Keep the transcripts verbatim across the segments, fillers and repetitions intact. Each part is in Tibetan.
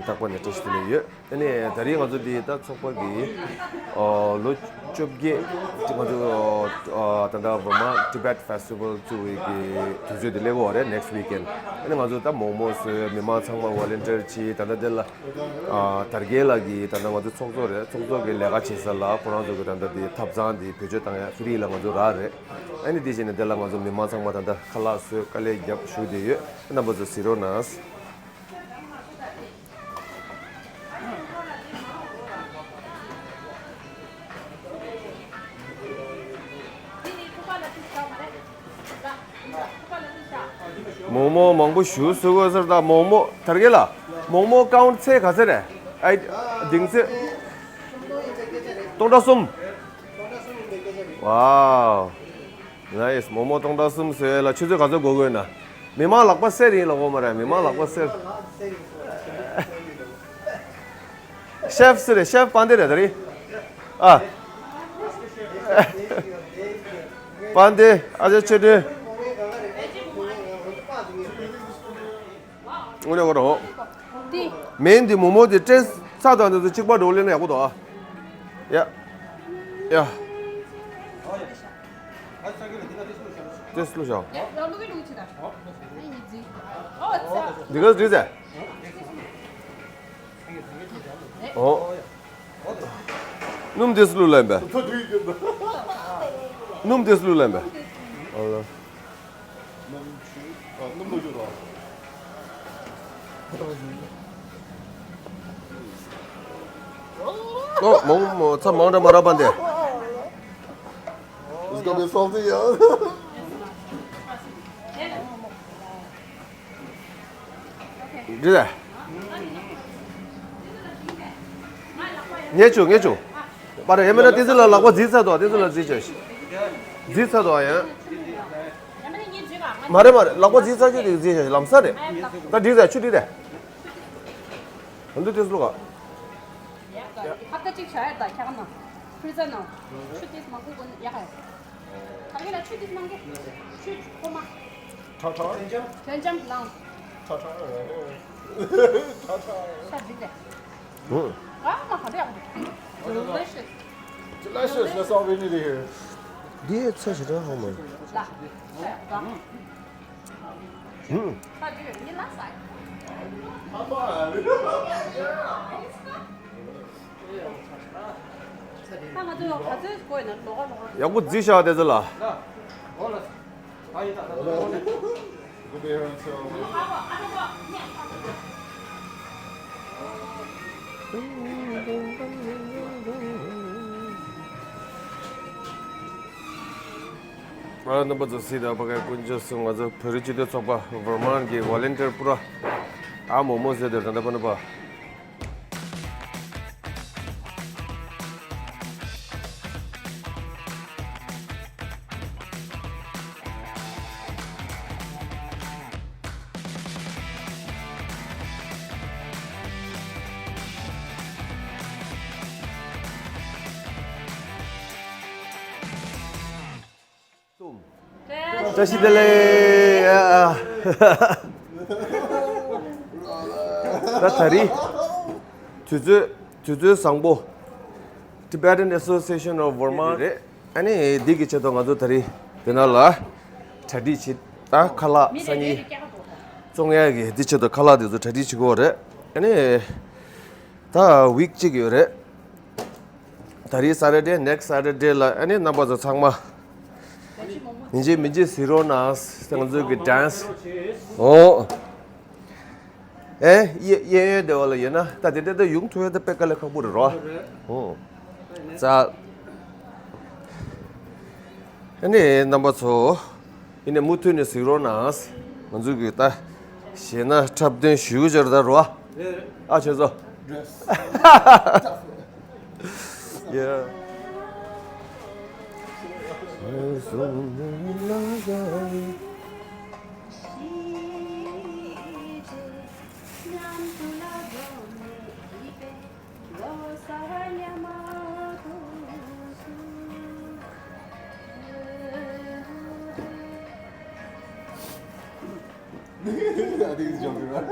ལྷག་པ་ནས་བཀྲ་ཤིས་བདེ་ལེགས་ཡོད། ཨ་ནི་ད་རེས་ང་ཚོ་འདི་ད་ཚོགས་པ་གི་ཨོ་ལོ་བཅོ་བརྒྱད་ང་ཚོ་ཨོ་ད་ལྟ་Vermont Tibet Festival བཙུགས་པའི་གི་དུས་ཚོད་དེ་སླེབས་ཡོད་རེད། next weekend། ཨ་ནི་ང་ཚོ་ད་མོག་མོག་བཟོས། མི་མང་ཚང་མ་volunteer བྱས། ད་ལྟ་འདི་ལ་ཨ་དར་རྒྱས་ལགས་ཀྱི་ད་ལྟ་ང་ཚོ་ཚོགས་གཙོ་རེད། ཚོགས་གཙོ་གི་ལས་ཀ་བྱེད་ས་ལ་ཁོ་རང་ཚོ་གི་ད་ལྟ་འདི་ཐབ་ཚང་འདི་བེད་སྤྱོད་བཏང་ཡ་free ལ་ང་ཚོ་རག་རེད། ཨ་ནི་དེ་བྱས་ནས་འདི་ལ་ང་ཚོ་མི་མང་ཚང་མ་ད་ལྟ་ཁ་ལག་བཟོས། དཀའ་ལས་བརྒྱབ། བཞུགས་བསྡད་ཡོད། རྣམ་པ་ཚོ་གཟིགས་རོགས་གནང་། མོག་མོག་མང་པོ་ཞིག་བཟོ་དགོས་ཟེར། ད་མོག་མོག་དར་རྒྱས་ལགས། མོག་མོག་count ཚད་ག་ཚད་རེད། ཨའི་ལྡིང་ཚད། སྟོང་ཕྲག་གསུམ། Wow, nice. མོག་མོག་སྟོང་ཕྲག་གསུམ་བཟོས་ལ་ཆུ་ཚོད་ག་ཚོད་འགོར་དགོས་ན། མི་མང་ལག་པ་གསེར་ཡིན་ལབ་དགོས་མ་རེད། མི་མང་ལག་པ་གསེར། ཤེཕ་སུ་རེད། ཤེཕ་པཱན་ཏེ་རེད་ད་རེས། ཨ། པཱན་ཏེ། ཨ་ཅག་ཆོས་སྒྲོན། དངོས་གནས་ཁོ་རང་། དེ། མེན་དེ་མོག་མོག་དེ་ཊེསི་ཚ་དང་དེ་ཚོ་གཅིག་པ་འགྲོ་ལེན་ན་ཡག་པོ་འདུག་ཨ། ཡ། ཡ། ཊེསི་བླུགས་བཞག་འདི་ག་འདི་ཟེར། ཨོ། སྣུམ་དེ་ཚོ་བླུགས་ལེན་པས། སྣུམ་དེ་ཚོ་བླུགས་ལེན་པས། ཨོ་ལ། ཨོ་མོག་མོག་ཚྭ་མང་དྲགས་མ་རག་པ་འདི། It's gonna be salty, yeah. འདི་ལ། ངས་བྱུང་། ངས་བྱུང་། པར་ཡ་མེད་ན་དེ་ཚོ་ལ་ལག་པ་བརྫིས་ཚར་འདུག་དེ་ཚོ་ལ་བརྫིས་བྱོས། བརྫིས་ཚར་འདུག་ཡང་། མ་རེད་མ་རེད། ལག་པ་བརྫིས་ཚར་རྒྱུ་དེ་བརྫིས་བྱོས། ལམ་སང་རེད། ད་འགྲིག་ཚར། ཆུ་འགྲིག་རེད། ད་འདི་དེ་ཚོ་ལ། ཧབ་ཏ་གཅིག་བྱ་ཡ་ད་ཁྱག་ན། ཕི་རི་ཛར་ནང་། ཆུ་ཏིས་མང་པོ་གོན་ཡག་ག་ད་ཡིན་ན་ཆུ་ཏིས་མང་གི་ཆུ་ཁོ་མ། ཁྲག་ཁྲག་དོན་ལྗང་། ཁྲག་ཁྲག་རེད། ཁྲག་ཁྲག་ཤ་འགྲིག་རེད། ཧུ། ཨ་མ་ག་འདྲ་ཡག་པོ་འདུག Delicious. Delicious, that's all we need to hear. འདི་ཚ་ཞེ་དྲག་ཧ་མ། ལ། ཚ་ཡག་པོ་འདུག་ཧུ། ཁ་ཅིག་ཡིན་ལ་ས། ཁ་ང་ཚོ་ག་ཚོད་དགོས་ན་ལོག་ག་ལོག་ག་ཡག་པོ་བརྫིས་ཤག་དེ་ཚོ་ལ། ང་རྣམ་པ་ཚོ་སྲིད་དང་ཕ་གའི་དཀོན་མཆོག་གསུམ། ང་ཚོ་བོད་རིགས་སྤྱི་མཐུན་ཚོགས་པ་Vermont གི་volunteer པུ་ར། ཨ་མོག་མོག་ཟེར་དེར་ད་ལྟ་པ་ན་པ། བཀྲ་ཤིས་བདེ་ལེགས། ད་ད་རེས་དུས་ཚོད་དུས་ཚོད་བཟང་པོ། Tibetan Association of Vermont རེད། ཨ་ནི་འདི་གི་ཆེད་དུ་ང་ཚོ་ད་རེས་དེ་ན་ལ་གྲ་སྒྲིག་བྱེད། ད་ཁ་ལག་སང་ཉིན་བཙོང་ཡ་གི་འདི་ཆེད་དུ་ཁ་ལག་འདི་ཚོ་གྲ་སྒྲིག་བྱེད་དགོས་རེད། ཨ་ནི་ད་ཝིག་གཅིག་ཡོད་རེད། ད་རེས་Saturday, next Saturday ལ་ཨ་ནི་རྣམ་པ་ཚོ་ཚང་མ་ཡིན་གཅིག་མིན་གཅིག་གཟིགས་རོགས་གནང་། ང་ཚོ་གི་dance ཨོ། ཨེ་གཡས་གཡས་གཡོན་སྡེ་བ་ལ་ཡོད་ན་ད་དེ་འདྲ་ད་ཡོང་ཐུབ་ཡ་ད་དཔེ་དཀའ་ལས་ཁག་པོ་རེད་རོ། ཧུང་། ཙལ། ཨ་ནི་རྣམ་པ་ཚོ། ཡིན་ནའི་མུ་མཐུད་ནས་གཟིགས་རོགས་གནང་། ང་ཚོ་གི་ད་གཞས་སྣ་འཁྲབ་སྟོན་ཞུ་གི་ཅར་ད་རོ། ཨ་ཁྱོད་ཚོ། Yeah. I think it's joking, right?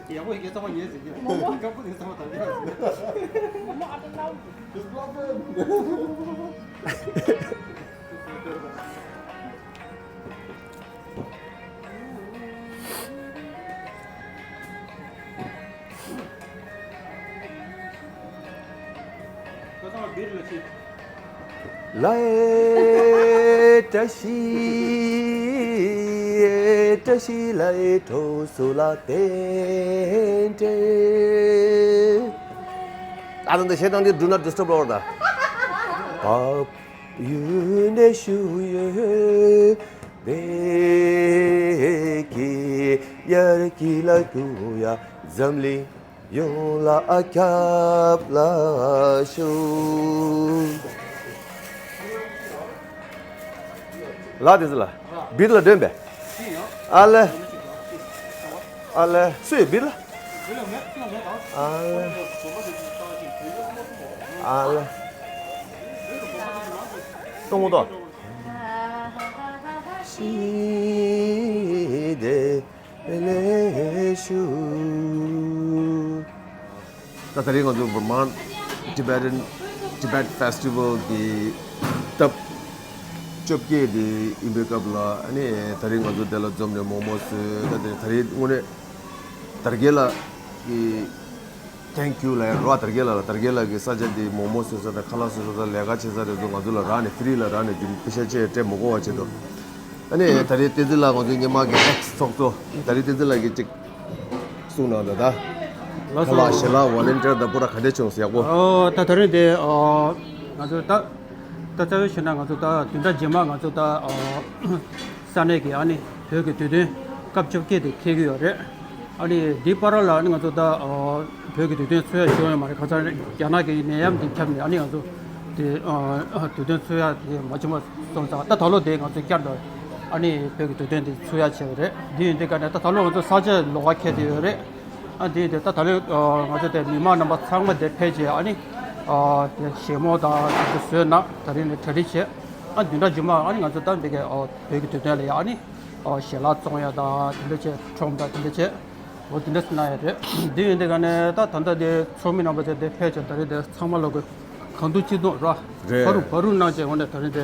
ཡག་པོ་ཡིན་གྱི་ཚང་མ་ཉན་ཟེར་གྱི། མོ་མོ། དཀར་པོ་དེ་ཚང་མ་དང་གྱི། མོ་མོ། I don't know. Just love him. ལའི་བཀྲ་ཤིས། བཀྲ་ཤིས་ལའི་གྲོགས་སུ་ལ་བསྟན་ཏེ། ཨ་ད་འདི་བཤད་སྟངས་འདི་do not disturb over the ཡུལ་ནས་ཞུ་ཡོད་པའི་ཀི་ཡར་ཀི་ལ་ཀུ་ཡ་འཛམ་གླིང་ཡོངས་ལ་ཁྱབ་ལ་ཞུ། ལ་དེ་ཚོ་ལ་བིར་ལ་འདོན་པས། ཨ་ལེ། ཨ་ལེ། སུ་ཡོད་བིར་ལ། ཨ་ལེ། ཨ་ལེ། གཏོང་གོ་ཏོ། ཤི་དེ་ལེ་ཤུ། ད་ད་རེས་ང་ཚོ་Vermont Tibetan Tibet Festival གི་སྟབས་བཅོ་བརྒྱད་དེ་ཡིན་པའི་སྐབས་ལ། ཨ་ནི་ད་རེས་ང་ཚོ་དེ་ལ་འཛོམས་ནས་མོག་མོག་བཟོས། ད་དེ་ད་རེས་དངོས་གནས་དར་རྒྱས་ལགས་ཀྱི་thank you ལབ་ཡ་རོ། དར་རྒྱས་ལགས་ལ། དར་རྒྱས་ལགས་ཀྱིས་ས་ཆ་འདི་མོག་མོག་བཟོས་ས་དང་ཁ་ལག་བཟོས་ས་དང་ལས་ཀ་བྱེད་ས་དེ་ཚོ་ང་ཚོ་ལ་རག་ནས་free ལ་རག་ནས་རྒྱུ་པེ་ཤ་ཅེས་སྤྲད་མི་དགོས་པ་བྱེད་དོ། ཨ་ནི་ད་རེས་བསྟན་འཛིན་ལགས་ང་ཚོའི་སྔོན་མ་གི་ex་ཚོགས་གཙོ། ད་རེས་བསྟན་འཛིན་ལགས་ཀྱིས་ཅིག་གསུངས་གནང་དང་ད། ལགས་ཁ་ལག་སོ། ཞལ་ལག་volunteer་དང་པོ་ར་ག་འདྲས་བྱུང་ཟེར་ཡག་པོ། ཨོ་ད་ད་རེས་དེ་ཨོ་ང་ཚོ་ད་ད་རྩ་བའི་ཞུ་ན་ང་ཚོ་ད་བདུན་ཕྲག་རྗེས་མ་ང་ཚོ་ད་ཨོ་ས་གནས་ཀྱི་ཨ་ནི་བོད་ཀྱི་དུས་སྟོན་སྐབས་བཅོ་བརྒྱད་དེ་འཁེལ་གྱི་ཡོད་རེད། ཨ་ནི་འདི་བར་ལ་ཨ་ནི་ང་ཚོ་ད་ཨོ་བོད་ཀྱི་དུས་སྟོན་འཚོགས་ཡ་བྱུང་ཡོད་མ་རེད། ཁ་སང་རྒྱ་ནག་གི་ནད་ཡམས་དེ་ཁྱབ་ནས་ཨ་ནི་ང་ཚོ་དེ་ཨོ་དུས་སྟོན་འཚོགས་ཡ་དེ་མ་བྱུང་བ་སོང་ཙང་ད་ད་ལོ་དེ་ང་ཚོ་བསྐྱར་དུ་ཨ་ནི་བོད་ཀྱི་དུས་སྟོན་དེ་འཚོགས་ཡ་བྱས་པ་རེད། འདི་ཡིན་དུས་ཀ་ནས་ད་ད་ལོ་ང་ཚོ་ས་ཆ་ལོགས་ཀ་འཁེལ་བསྡད་ཡོད་རེད། ཨ་འདི་དེ་ད་ད་ལོ་ང་ཚོ་དེ་མི་མང་རྣམ་པ་ཚང་མ་དེ་ཕེབས་བྱས་ཨ་ནི་དེ་བཞེས་མོ་དང་དེ་ཚོ་བཟོས་ན་ད་རིང་ནས་གྲ་སྒྲིག་བྱས། ཨ་བདུན་ཕྲག་རྗེས་མ་ཨ་ནི་ང་ཚོ་ད་འདི་གའི་བོད་ཀྱི་དུས་སྟོན་ལ་ཡ་ཨ་ནི་ཞལ་ལག་བཙོང་ཡ་དང་དེ་འདྲ་བྱས། ཁྲོམ་དང་དེ་འདྲ་བྱས། འོ་དེ་འདྲ་གནང་ཡ་རེད། འདི་ཡིན་དུས་ཀ་ནས་ད་ད་ལྟ་དེ་ཚོགས་མི་རྣམ་པ་ཚོ་དེ་ཕེབས་བྱས་ད་རེས་དེ་ཚང་མ་ལོག་གི་གང་ཐུབ་ཅི་ཐུབ་ར། རེད། བར་རུ་བར་རུ་གནང་བྱས་འོ་ནས་ད་རེས་དེ་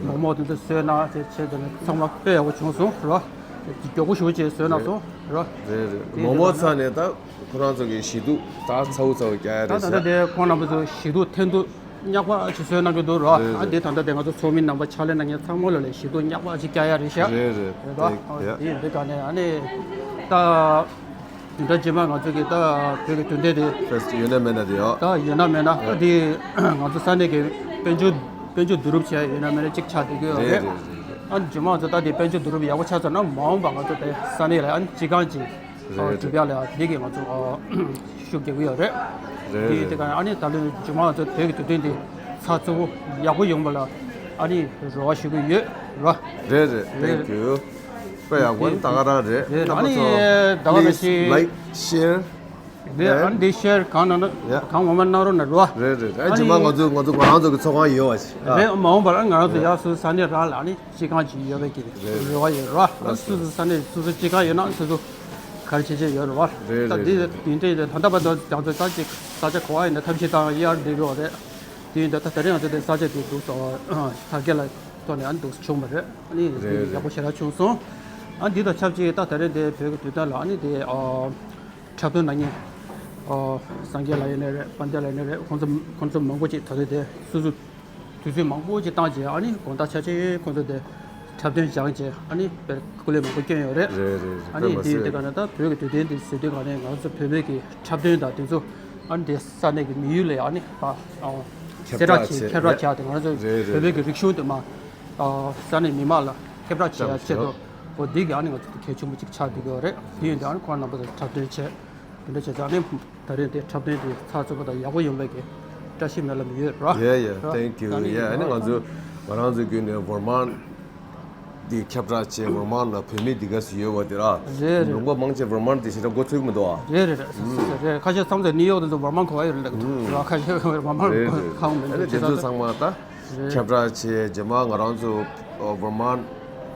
མོག་མོག་དེ་ཚོ་བཟོས་གནང་བྱས་བྱས་དེ་ནས་ཚང་མ་དཔེ་ཡག་པོ་བྱུང་སོང་ར། མགྱོགས་པོ་ཞེ་པོ་ཅིག་བཟོས་གནང་སོང་ར། རེད་རེད། མོག་མོག་ཚར་ནས་ད་ཁོ་རང་ཚོ་གི་ཞི་དུག་ད་ཚ་བོ་ཚ་བོ་རྒྱག་ཡ་ད་རེད་ད་ཤག་ལྟ་དེ་ཁོང་རྣམ་པ་ཚོ་ཞི་དུག་འཐེན་ཐུག་ཉག་པ་ཅིག་བཟོས་གནང་གི་འདུག་ར། རེད་ཨ་རེད། དེ་ད་ལྟ་དེ་ང་ཚོ་ཚོགས་མི་རྣམ་པ་ཕྱག་ལས་གནང་མཁན་ཚང་མ་ལ་ལས་ཞི་དུག་ཉག་པ་ཅིག་བཀྱག་ཡ་རེད་ཤག་རེད་རེད། རེད་པ། དེ་ཡ་ཨ་དེ་ཡིན་དུས་ཀ་ནས་ཨ་ནི་ད་བདུན་ཕྲག་རྗེས་མ་ང་ཚོ་གི་ད་བོད་ཀྱི་དུས་སྟོན་དེ་ཕེ་སི་ཊི་ཡོད་ན་མེད་ན་དེ་ཡོད། ད་ཡོད་ན་མེད་ན་ཨ་དེ་ང་ཚོ་ས་གནས་ཀྱི་དཔལ་འབྱོར་དཔལ་འབྱོར་བསྡུ་རུབ་བྱས་ཡོད་ན་མེད་ན་གཅིག་ཆགས་བསྡད་ཀྱི་ཡོད་རེད། རེད་རེད་རེད། ཨ་ནི་རྗེས་མ་ང་ཚོ་ད་དེ་དཔལ་འབྱོར་བསྡུ་རུབ་ཡག་པོ་ཆགས་ཚར་ན་མ་འོངས་པ་ང་ཚོ་དེ་ས་གནས་ལ་ཨ་ནི་སྤྱི་ཁང་ཅིག་ཨ་རེད་གྲུབ་ཡ་ལ་འདི་གི་ང་ཚོ་ཨ་ཤུགས་རྒྱག་གི་ཡོད་རེད། རེད་འདི་རེད། དེ་ག་ཨ་ནི་ད་ལོའི་རྗེས་མ་ང་ཚོ་བོད་ཀྱི་དུས་སྟོན་འདི་ཚགས་ཚུད་པོ་ཡག་པོ་ཡོང་བ་ལ་ཨ་ནི་རེ་བ་ཞུ་གི་ཡོད་ར། རེད་རེད། རེད། Thank you། དཔེ་ཡག་པོ་ད་ག་རང་རེད། རེད་རྣམ་པ་ཨ་ནི་ཚོ་ད་ག་རང་please ཞིག like share། རེད་ཨ་ནི་འདི་ཤེར་གང་ན་ན་ཡ་གང་མང་མང་གནང་རོགས་གནང་རོགས། རེད་རེད། ཨ་ཨ་རྗེས་མ་ནི་ང་ཚོ་ང་ཚོ་ང་རང་ཚོ་གི་ཚོགས་ཁང་ཡོད་པ་ཞིག་ཨ། རེད་མ་འོངས་པར་ཨ་ང་རང་ཚོ་ཡག་སུ་ས་གནས་རང་ལ་ཨ་ནི་སྤྱི་ཁང་ཅིག་ཡོད་པའི་གི་རེད། རེ་བ་ཡོད་ར། ཨ་ལགས་སོ། སུ་སུ་ས་གནས་སུ་སུ་སྤྱི་ཁང་ཡོད་ན་སུ་སུ་ག་རེ་བྱེད་བྱེད་ཡོད་རེད་བ། རེད་ད་རེད་འདི་རེད་རེད། འདི་འདྲ་ཡོད་དེ་ད་ལྟ་བར་དུ་ང་ཚོ་ས་ཅིག་ས་ཆ་ག་བ་ཡིན་ན་ཐབས་ཤེས་བཏང་གཡར་བསྡད་ཡོད་རེད། དེ་ཡིན་ད་ད་ད་རེས་ང་ཚོ་དེ་ས་ཆ་དེ་འདུག་སོ་ཐར་རྒྱས་ལ་ཐོག་ནས་ཨ་ནི་འདུག་སོ་བྱུང་བ་རེད། ཨ་ནི་རེད་རེད། ཡག་པོ་ཞེ་དྲག་བྱུང་སོང་། ཨ་འདི་དང་ཆབས་ཅིག་ད་ད་རེས་དེ་བོད་ཀྱི་དུས་སྟོན་ལ་ཨ་ནི་དེ་ཨ། འཁྲབ་སྟོན་གནང་མཁན། ཨོ། སངས་རྒྱས་ལགས་ཡིན་ནའི་རེད། དཔལ་ལྡན་ལགས་ཡིན་ནའི་རེད། ཁོང་ཚོ་ཁོང་ཚོ་མང་པོ་ཅིག་ད་ལྟ་དེ་སོ་སོ་དུས་ཚོད་མང་པོ་ཅིག་བཏང་རྗེས་ཨ་ནི་དགོང་དག་ཆ་ཆེ་ཁོང་ཚོ་དེ་འཁྲབ་སྟོན་སྦྱངས་རྗེས་ཨ་ནི་དཔེ་སྐུ་ལས་མང་པོ་བསྐྱོན་ཡོད་རེད། རེད་རེད་རེད། ཨ་ནི་དཔེ་མ་དེ་སྲིད་དེ་ག་ནས་ད་བོད་ཀྱི་དུས་སྟོན་དེ་ཟེར་དུས་ག་ནས་ང་ཚོ་བོད་པའི་གི་འཁྲབ་སྟོན་དང་དེ་ཚོ་ཨ་ནི་དེ་ས་གནས་ཀྱི་མི་ཡུལ་ལ་ཨ་ནི་ད་ཨོ་ཁྱབ་གསལ་བསྒྲགས་བསྒྲགས་བྱས་བྱས་ཁྱབ་བསྒྲགས་རེད། བྱས་ཏེ་ང་ཚོ་རེད་རེད་བོད་པའི་གི་རེད། རིག་གཞུང་དེ་མ་ཨོ་ས་གནས་མི་མང་ལ་ཁྱབ་བསྒྲགས་བྱེད་ཡ་ཆེད་དུ་ཨོ་འདི་གི་ཨ་ནི་ང་ཚོ་དེ་གལ་ཆེན་པོ་ཅིག་ཆགས་བསྡད་ཀྱི་ཡོད་རེད། དེ་ཡིན་དུས་ཨ་ནི་ཁོང་རྣམ་པ་དང་འཁྲབ་སྟོན་བྱས། དེ་འདྲ་བྱས་ཙང་ནི་ད་རེས་དེ་འཁྲབ་སྟོན་དེ་ཚགས་ཚུད་པོ་དང་ཡག་པོ་ཡོང་བའི་གི་བཀྲ་ཤིས་སྨོན་ལམ་ཡོད་ར། ཡ་ཡ་ར། Thank you། ད་ནི་ཡ་ཨ་ནི་ང་ཚོ་ང་རང་ཚོ་བརྒྱུད་ནས་ཝར་མན་འདི་ཁྱབ་བསྒྲགས་བྱས། ཝར་མན་ལ་བོད་མི་འདི་ག་སུ་ཡོད་བ་དེ་ར། རེད་རེད། ལུང་པ་མང་ཆེ་ཝར་མན་དེ་ཞེ་དྲག་མགོ་ཚོད་ཀྱི་མི་འདུག་ཨ། རེད་རེད་རེད། རེད་ཁ་ཤས་མཚམས་མཚམས་ནིའུ་ཡོག་དེ་ཚོ་ཝར་མན་གོ་བ་ཡོད་རེད་ལབ་འདུག་ར། ཁ་ཤས་ཝར་མན་རེད་གོ་རེད། ཁག་མི་ཨ་ནི་འདུག་དེ་ཚོ་ཚང་མ་ད། རེད། ཁྱབ་བསྒྲགས་བྱས་རྗེས་མ་ང་རང་ཚོ་ཝར་མན་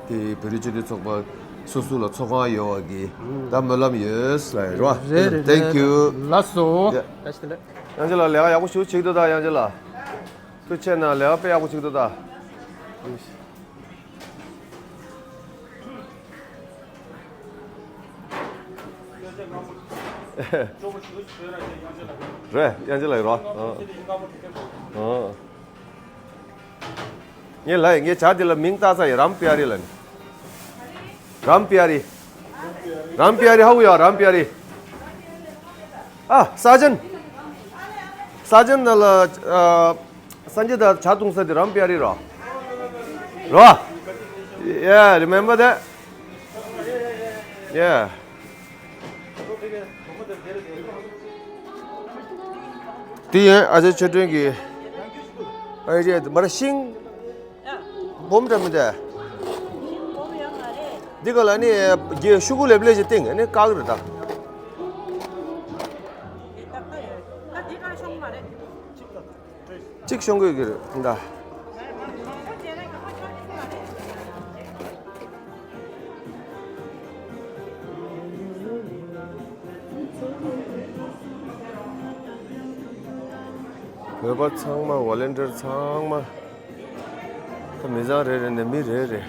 གྱི་བོད་རིགས་སྤྱི་མཐུན་ཚོགས་པ་ སོ་སོ་ལ་ཚོགས་ཁང་ཡོད་པ་གི་ད་སྨོན་ལམ་ཡོད་ལ་རོ། རེད་རེད། Thank you. ལགས་སོ། ཡ། བཀྲ་ཤིས་བདེ་ལེགས། ཡ། ཡང་ཅི་ལགས་ལས་ཀ་ཡག་པོ་ཞིག་བྱེད་འདུག་ད་ཡང་ཅི་ལགས། ཐུགས་ཆེ་གནང་། ལས་ཀ་དཔེ་ཡག་པོ་བྱེད་འདུག་ད། རེད། ཡང་ཅི་ལགས་རོ། ཨ། ཨ། ངས་ལབ་ཡིན། ངས་བྱ་དེ་ལ་མིང་བཏགས་ཚར་ཡིན། རམ་པི་ཡ་རི་ལབ་ནི། རམ་པི་ཡ་རི། རམ་པི་ཡ་རི། ཧ་གོ་ཡ། རམ་པི་ཡ་རི། ཨ། ས་ཆེན། ས་ཆེན་ནང་ལ། ཨ། སངས་རྒྱས་དང་ཇ་འཐུང་ས་དེ་རམ་པི་ཡ་རི་རོ། རོ། Yeah, remember that? Yeah. དེ་ཡིན། ཨ་ཅེ་ཆོས་སྒྲོན་གྱི། ཨ་ཅེ་མ་ར་ཤིང་སྦོམ་འདྲ་མི་འདྲ། འདི་ག་ལ་ནི་རྒྱའི་ཤུ་གུ་ལེབ་ལེབ་ཅིག་བཏིང་། ཨ་ནི་བཀག་རེད་ད། གཅིག་ཤོང་དགོས་ཀྱི་རེད་ད། བོད་པ་ཚང་མ། ཝོ་ལན་ཊིར་ཚང་མ། ད་མི་ཚང་རེ་རེ་ནས་མི་རེ་རེ།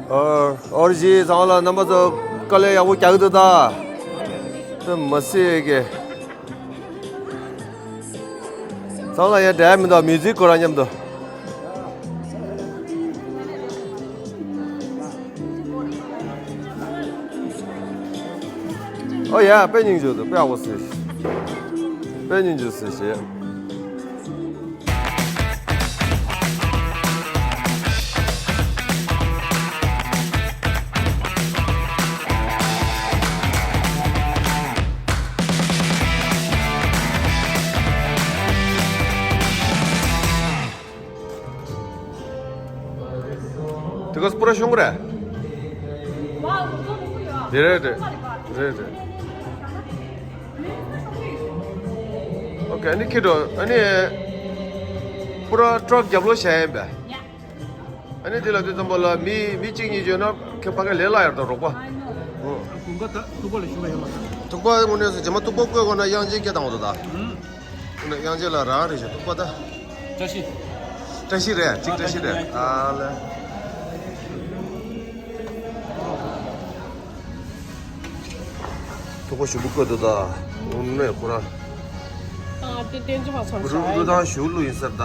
ཨོ། ཨོ་རི་ཇི་ཚང་ལ་རྣམ་པ་ཚོ་དཀའ་ལས་ཡག་པོ་རྒྱག་གི་འདུག་ད། དེ་མ་སྲིད་ཀྱི། ཚང་ལ་ཡང་འབྲལ་མི་འདུག་མིའུ་ཛིག་སྐོར་ར་མཉམ་དུ། ཨོ་ཡ། དཔེ་སྙིང་རྗེ་འདུག་དཔེ་ཡག་པོ་ཟེར། དཔེ་སྙིང་རྗེ་ཟེར་ཞེས། དེ་ག་སྤུ་ར་ཤོང་གི་རེད། དེ་རེད་རེད། རེད་རེད། ཨོ་ཀེ། ཨ་ནི་ཁྱེད་ཚོ་ཨ་ནི་སྤུ་ར་ཊོག་རྒྱབ་ལོགས་བྱས་ཡིན་པས། ཨ་ནི་དེ་ལ་དུས་ཙམ་པ་ལ་མི་མི་གཅིག་གཉིས་བྱོན་ན་ཁྱེད་ཕ་གི་ལས་སླ་ཡར་དང་རོགས་པ། ཨ་ནི་ཐུག་པ་ད་ཐུག་པ་ལ་ཞུ་བ་ཡོད་མ་རེད། ཐུག་པ་དངོས་གནས་སུ་རྗེས་མ་ཐུག་པ་བཀོད་དགོས་ན་དབྱངས་ཅན་སྐད་བཏང་དགོས་འདུག་ད། ཨུམ། དབྱངས་ཅན་ལ་རང་རེད་ཤག་ཐུག་པ་ད། བཀྲ་ཤིས། བཀྲ་ཤིས་རེད། གཅིག་བཀྲ་ཤིས་རེད། ཨ་ལེ། ཐུག་པ་ཞུ་བུ་བཀོད་དུ་ད། འོ་ནས་ཁོ་ར། ཨ་དེ་བསྟན་འཛིན་མ་ཚོར་རུ་རུ་དང་ཞུ་ལུ་ཡིན་ཟེར་ད།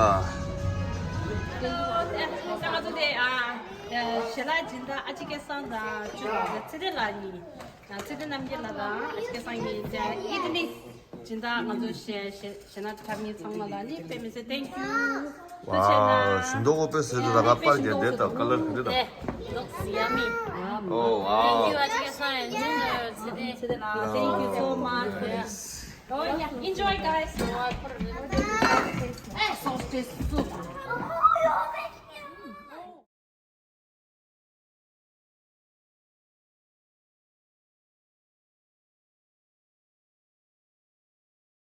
ང་ཚོ་དེ་ཨ་ཞལ་ལག་སྦྱིན་བདག་ཨ་ཅེ་སྐལ་བཟང་དང་ཚེ་བརྟན་ལགས་གཉིས། ཚེ་བརྟན་རྣམ་རྒྱལ་ལགས་དང་ཨ་ཅེ་སྐལ་བཟང་གཉིས་ཀྱིས་ཨི་ཏི་ལི་སྦྱིན་བདག་ང་ཚོ་ཞལ་ཞལ་ཞལ་ནག་འཁྲབ་མཁན་ཚང་མ་ལ་ནི་དཔེ་མི་སྲིད་thank you། ཐུགས་རྗེ་ཆེ་གནང་། ཞིམ་མདོག་དཔེ་བཟོས་འདུག་ད་ག་པར་རྒྱག་བསྡད་ད་ཀ་ལར་ག་འདྲ་ད། Looks yummy. Oh wow. Thank you, ཨ་ཅེ་སྐལ་བཟང་ཚེ་བརྟན་ལགས། Thank you so much. Oh yeah, enjoy guys. Eh, sausage soup.